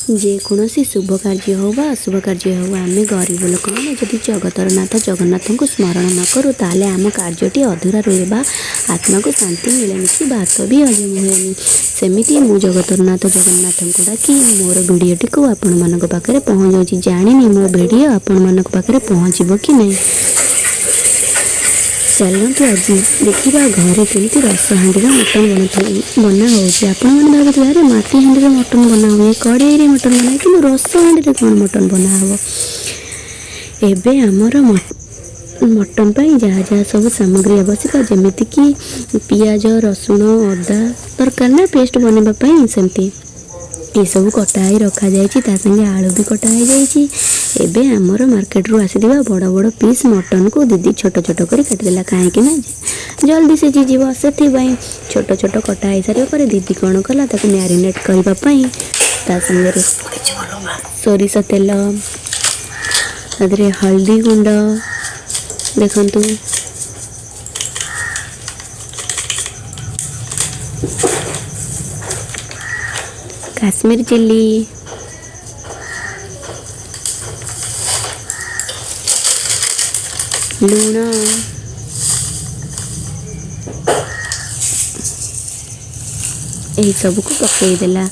ଯେକୌଣସି ଶୁଭ କାର୍ଯ୍ୟ ହେଉ ବା ଅଶୁଭ କାର୍ଯ୍ୟ ହେଉ, ଆମେ ଗରିବ ଲୋକମାନେ ଯଦି ଜଗତର ନାଥ ଜଗନ୍ନାଥଙ୍କୁ ସ୍ମରଣ ନ କରୁ, ତାହେଲେ ଆମ କାର୍ଯ୍ୟଟି ଅଧୁରା ରୁହେ ବା ଆତ୍ମାକୁ ଶାନ୍ତି ମିଳେନି କି ଭାତ ବି ହଜମ ହୁଏନି। ସେମିତି ମୁଁ ଜଗତର ନାଥ ଜଗନ୍ନାଥଙ୍କୁ ଡାକି ମୋର ଭିଡ଼ିଓଟିକୁ ଆପଣମାନଙ୍କ ପାଖରେ ପହଞ୍ଚାଉଛି। ଜାଣିନି ମୋ ଭିଡ଼ିଓ ଆପଣମାନଙ୍କ ପାଖରେ ପହଞ୍ଚିବ କି ନାହିଁ। ଚାଲନ୍ତୁ, ଆଜି ଦେଖିବା ଘରେ କେମିତି ରସ ହାଣ୍ଡିର ମଟନ୍ ବନା ହେଉଛି। ଆପଣମାନେ ଭାବୁଥିବେ, ଆରେ, ମାଟି ହାଣ୍ଡିରେ ମଟନ୍ ବନା ହୁଏ, କଡ଼େଇରେ ମଟନ୍ ବନା ହୁଏ, କିନ୍ତୁ ରସ ହାଣ୍ଡିରେ କ'ଣ ମଟନ୍ ବନା ହେବ? ଏବେ ଆମର ମଟନ୍ ପାଇଁ ଯାହା ଯାହା ସବୁ ସାମଗ୍ରୀ ଆବଶ୍ୟକ, ଯେମିତିକି ପିଆଜ, ରସୁଣ, ଅଦା ଦରକାର ନା ପେଷ୍ଟ ବନେଇବା ପାଇଁ, ସେମିତି ଏସବୁ କଟା ହେଇ ରଖାଯାଇଛି। ତା ସାଙ୍ଗେ ଆଳୁ ବି କଟା ହେଇଯାଇଛି। ଏବେ ଆମର ମାର୍କେଟରୁ ଆସିଥିବା ବଡ଼ ବଡ଼ ପିସ୍ ମଟନ୍କୁ ଦିଦି ଛୋଟ ଛୋଟ କରି କାଟିଦେଲା, କାହିଁକି ନା ଜଲ୍ଦି ସିଝିଯିବ ସେଥିପାଇଁ। ଛୋଟ ଛୋଟ କଟା ହେଇସାରିବା ପରେ ଦିଦି କ'ଣ କଲା, ତାକୁ ମ୍ୟାରିନେଟ୍ କରିବା ପାଇଁ ତା ସାଙ୍ଗରେ ସୋରିଷ ତେଲ, ତା ଦେହରେ ହଳଦୀ ଗୁଣ୍ଡ, ଦେଖନ୍ତୁ, କାଶ୍ମୀର ଚିଲି, ଲୁଣ, ଏହିସବୁକୁ ପକାଇଦେଲା।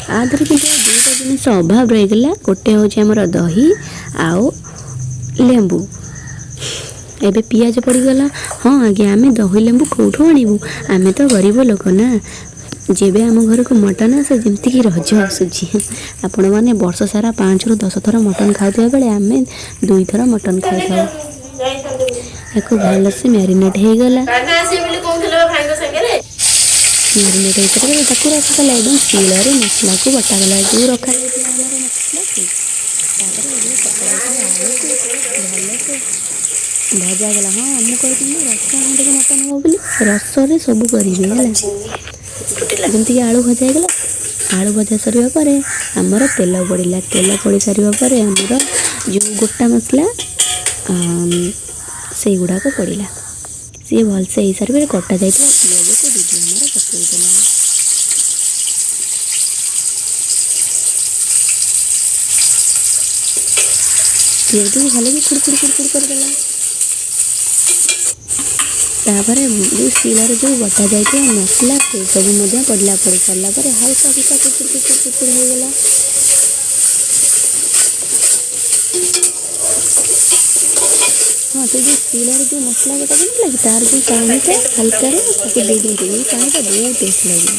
ଆ ଦେହରେ କିନ୍ତୁ ଆଉ ଦୁଇଟା ଜିନିଷ ଅଭାବ ରହିଗଲା। ଗୋଟେ ହେଉଛି ଆମର ଦହି ଆଉ ଲେମ୍ବୁ। ଏବେ ପିଆଜ ପଡ଼ିଗଲା। ହଁ ଆଜ୍ଞା, ଆମେ ଦହି ଲେମ୍ବୁ କେଉଁଠୁ ଆଣିବୁ? ଆମେ ତ ଗରିବ ଲୋକ ନା। ଯେବେ ଆମ ଘରକୁ ମଟନ୍ ଆସେ, ଯେମିତିକି ରଜ ଆସୁଛି, ଆପଣମାନେ ବର୍ଷ ସାରା 5ରୁ 10 ଥର ମଟନ୍ ଖାଉଥିବା ବେଳେ ଆମେ ଦୁଇଥର ମଟନ୍ ଖାଇଥାଉ। ତାକୁ ଭଲସେ ମ୍ୟାରିନେଟ୍ ହେଇଗଲା। ମ୍ୟାରିନେଟ୍ ହେଇସାରିଲା ପରେ ତାକୁ ରଖାଗଲା ଏବଂ ଶିଳରେ ମସଲାକୁ ବଟାଗଲା, ଯେଉଁ ରଖାଯାଇଥିଲା ଆମର ମସଲାକୁ। ତାପରେ ଯେଉଁ କଟା ଯାଇଥିବା ଆଳୁକୁ ଭଲସେ ଭଜାଗଲା। ହଁ, ମୁଁ କହିଥିଲି ନା ରସ ହାଣ୍ଡିରେ ମଟନ୍ ହେବ ବୋଲି। ରସରେ ସବୁ କରିବି ହେଲା। ଯେମିତିକି ଆଳୁ ଭଜା ହେଇଗଲା। ଆଳୁ ଭଜା ସରିବା ପରେ ଆମର ତେଲ ପଡ଼ିଲା। ତେଲ ପଡ଼ି ସାରିବା ପରେ ଆମର ଯେଉଁ ଗୋଟା ମସଲା, ସେଇଗୁଡ଼ାକ ପଡ଼ିଲା। ସିଏ ଭଲସେ ହେଇସାରିବା ପରେ କଟା ଯାଇଥିବା ପିଆଜକୁ ଦିଦି ଆମର ପକାଇଦେଲା। ପିଆଜକୁ ଭଲକି କୁଡ଼ୁ କୁଡ଼ୁ କୁଡ଼ୁ କୁଡ଼ୁ କରିଦେଲା। ତାପରେ ଯେଉଁ ଶିଳରେ ଯେଉଁ ବଟା ଯାଇଥିବା ମସଲା, ସେସବୁ ମଧ୍ୟ ପଡ଼ିଲା। ପଡ଼ି ସାରିଲା ପରେ ହାଲକା ହାଲକା କୁଚୁର କୁଚୁର କୁଚୁର ହେଇଗଲା। ହଁ, ସେ ଯେଉଁ ଶିଳରେ ଯେଉଁ ମସଲା ବଟା ଯାଇନଥିଲା କି, ତାର ଯେଉଁ ପାଣିଟା ହାଲକାରେ ତାକୁ ଦେଇଦିଅନ୍ତୁ। ଏଇ ପାଣିଟା ବହୁତ ଟେଷ୍ଟ ଲାଗିବ।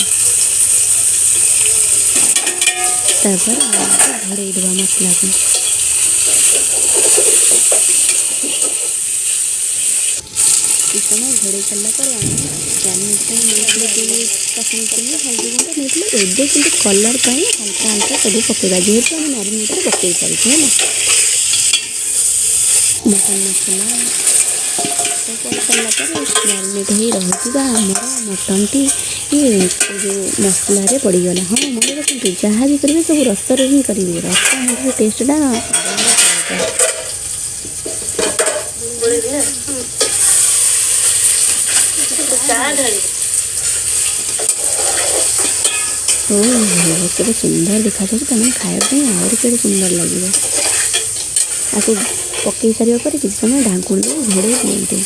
ତାପରେ ଘୋଡ଼େଇ ଦେବା ମସଲାକୁ। କିଛି ସମୟ ଘୋଡ଼େଇ ସାରିଲା ପରେ ଆମେ ମ୍ୟାରିନେଟ୍ ପାଇଁ ନେଇଥିଲେ ଯେଉଁ କାଶ୍ମୀର ଚିଲି, ହଳଦୀ ଗୁଣ୍ଡ ନେଇଥିଲେ, ଏବେ କିନ୍ତୁ କଲର୍ ପାଇଁ ହାଲକା ହାଲକା ସବୁ ପକାଇବା, ଯେହେତୁ ଆମେ ମ୍ୟାରିନେଟ୍ରେ ପକାଇ ସାରିଛୁ। ହେଲା, ମଟନ୍ ମସଲା ସବୁ ପଡ଼ି ସାରିଲା ପରେ ମ୍ୟାରିନେଟ୍ ହେଇ ରହିଥିବା ଆମର ମଟନ୍ଟି ଯେଉଁ ମସଲାରେ ପଡ଼ିଗଲା। ହଁ, ମନେ ରଖନ୍ତୁ, ଯାହା ବି କରିବେ ସବୁ ରସରେ ହିଁ କରିବେ। ରସ ହାଣ୍ଡିର ଟେଷ୍ଟଟା ଅଲଗା। ଗୋଳେଇବି ନା ଚା ଢାଳି। ଓହୋ, କେତେ ସୁନ୍ଦର ଦେଖାଯାଉଛି! ତାମାନେ ଖାଇବା ପାଇଁ ଆହୁରି କେଡ଼େ ସୁନ୍ଦର ଲାଗିବ। ଆକୁ ପକାଇ ସାରିବା ପରେ କିଛି ସମୟ ଢାଙ୍କୁଣୀ ଦେଇ ଘୋଡ଼େଇ ଦିଅନ୍ତୁ।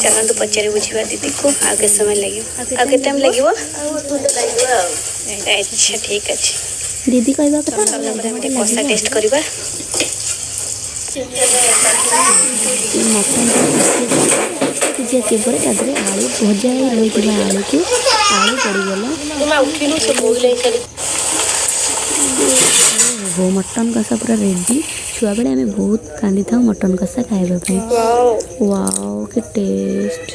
ଚାଲନ୍ତୁ, ପଚାରି ବୁଝିବା ଦିଦିକୁ ଆଉ କେତେ ସମୟ ଲାଗିବ। ଆଉ କେତେ ଟାଇମ୍ ଲାଗିବ? ଆଉ ଅଧଘଣ୍ଟା ଲାଗିବ ଆଉ। ଆଚ୍ଛା, ଠିକ୍ ଅଛି। ଦିଦି କହିବା କଥା ସରିଲା ପରେ ଆମେ ଅଧଘଣ୍ଟା ଟିକେ କଷା ଲାଗିବ। ଟେଷ୍ଟ କରିବା। ମଟନ୍ଟା ସିଝି ଆସିବା ପରେ ତା ଦେହରେ ଆଳୁ ଭଜା ହେଇ ରହିଥିବା ଆଳୁ ପଡ଼ିଗଲା। ତୁମେ ଉଠିନୁ, ସେ ବୋଇଲାଇଁ ଖାଲି। ଓହୋ, ମଟନ୍ କଷା ପୁରା ରେଡ଼ି। ଛୁଆବେଳେ ଆମେ ବହୁତ କାନ୍ଦିଥାଉ ମଟନ୍ କଷା ଖାଇବା ପାଇଁ। ୱାଓ, କି ଟେଷ୍ଟ!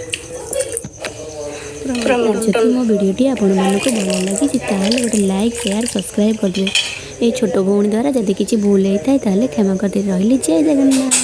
ପୁରା ଯଦି ମୋ ଭିଡ଼ିଓଟି ଆପଣମାନଙ୍କୁ ଭଲ ଲାଗିଛି, ତାହେଲେ ଗୋଟେ ଲାଇକ୍, ସେୟାର, ସବସ୍କ୍ରାଇବ୍ କରିଦେବେ। ଏଇ ଛୋଟ ଭଉଣୀ ଦ୍ୱାରା ଯଦି କିଛି ଭୁଲ ହେଇଥାଏ, ତାହେଲେ କ୍ଷମା କରିଦେଇ। ରହିଲି, ଜୟ ଜଗନ୍ନାଥ।